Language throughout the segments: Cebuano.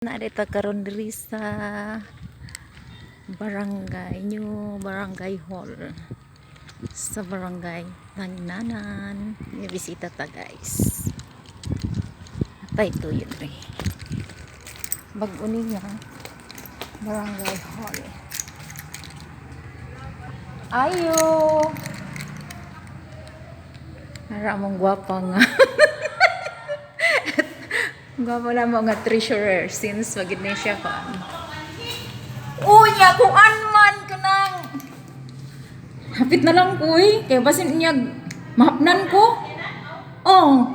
Naa ta karon diri sa barangay, new barangay hall sa Barangay Tagnanan. May bisita ta, guys. Atay tuyo diri. Bag-o ni nga barangay hall. Ayo! Nara mong gwapa nga. Gwapa na mo nga treasurer since wagid ni siya pa. Unya kung man kanang hapit na lang ko eh. Kaya basin niya mahapnan ko. Oh.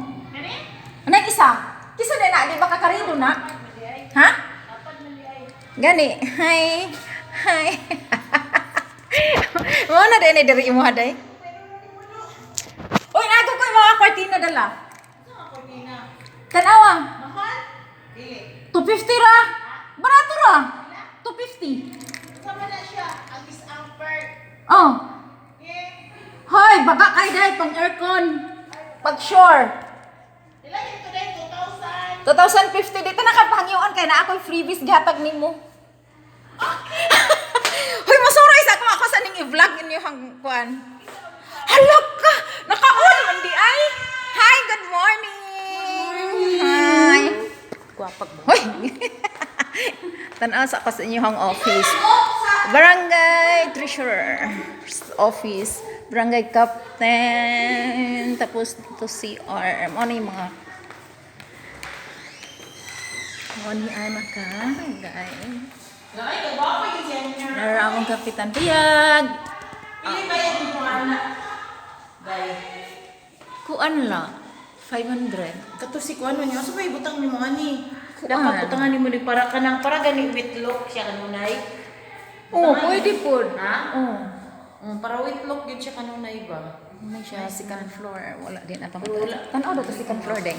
Ano yung isa? Kisa na na, di ba kakarido na? Ha? Gani. Hi. Hi. Mao na din diri imo haday. Uy, nago ko yung mga kortina dala. Tanawa. Mahal? Dili. 250 ra. Barato ra. 250. Sama na siya. Ang is ang per. Oh. Yeah. Hoy, baga kay dai pang aircon. Pag shore. Ila yung today, 2,000. 2050 dito nakapangyuan kay na ako'y freebies gihatag nimo. Hoy, masuray sa ako ako sa ning i-vlog inyo hang kuan. Hala ka! Naka-on man di ay. Hi, good morning. Hi. Gwapag mo. Hoy. Tan-aw sa ako sa inyong office. Barangay Treasurer Office, Barangay Captain, tapos dito CR. Ano yung mga Mo ni anak ka, guys. Ay, kagwapo yung siya niya. Nara akong Kapitan Piyag. Pili ba yung mga anak? Dahil. Kuan la, 500. Kato si Kuan man yun. Asa ba ibutang ni mo ani? Kuan. Dapat butangan ni mo ni para kanang para gani with look siya kanunay. Oo, oh, pwede po. Ha? Oo. Para with look yun siya kanunay ba? May siya second floor. Wala din atong. Wala. Tanaw daw to second floor din.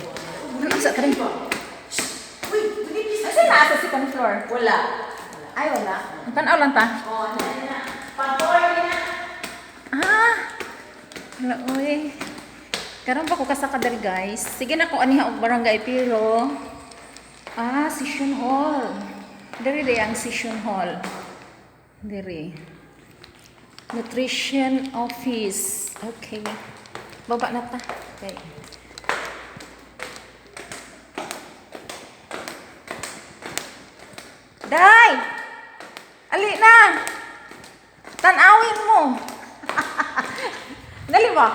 Tanaw sa karin. Uy, dili Asa na sa second floor? Wala. Ay, wala. Tanaw lang ta. Oh, na na. Pator na. Ah! Wala, oy. Karon pa ko kasaka diri, guys. Sige na ko aniha og barangay pero ah, session hall. Diri di ang session hall. Diri. Nutrition office. Okay. Baba na ta. Okay. Day! Ali na! Tanawin mo! Dali ba?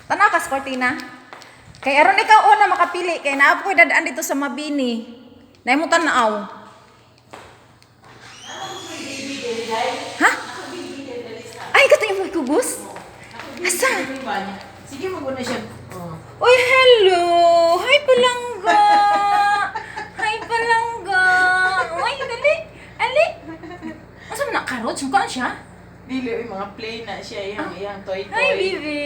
Tanaw ka sa kortina. Kay aron ikaw una makapili kay naa ko'y dadaan dito sa Mabini. Nay mo tanaw. Ha? Ay, kato yung kubus? Asa? Sige, maguna siya. Oh. Uy, hello! Hi, palangga! Hi, palangga! Uy, dali! Ali! Asa man na karot? Sungkaan siya? Dili, uy, mga play na siya. Iyang, iyang toy toy. Hi, baby!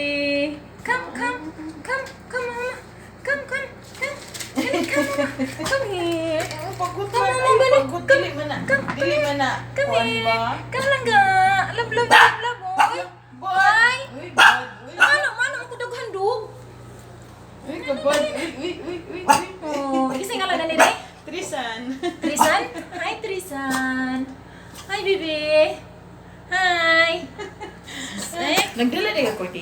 Come, come! Come, come, mama! Come, come, come! Dali, come, mama! Come here! Ang pagod Come, man. mama, Ay, balik. pagod. Come, Dili man na. come, Dili man na. Come Kuan here! ba? Come langga! Love, love, love, love! Oy! Bad. Hi! Uy, bad. Uy, Ano, ano, ako daghan dog! uy, kabad. Uy, uy, uy, uy, uy. Oh, gising nga lang na nila eh. Trisan. Trisan? Hi, Trisan! Hi, baby! Hi! Eh, Nagdala na yung kortina.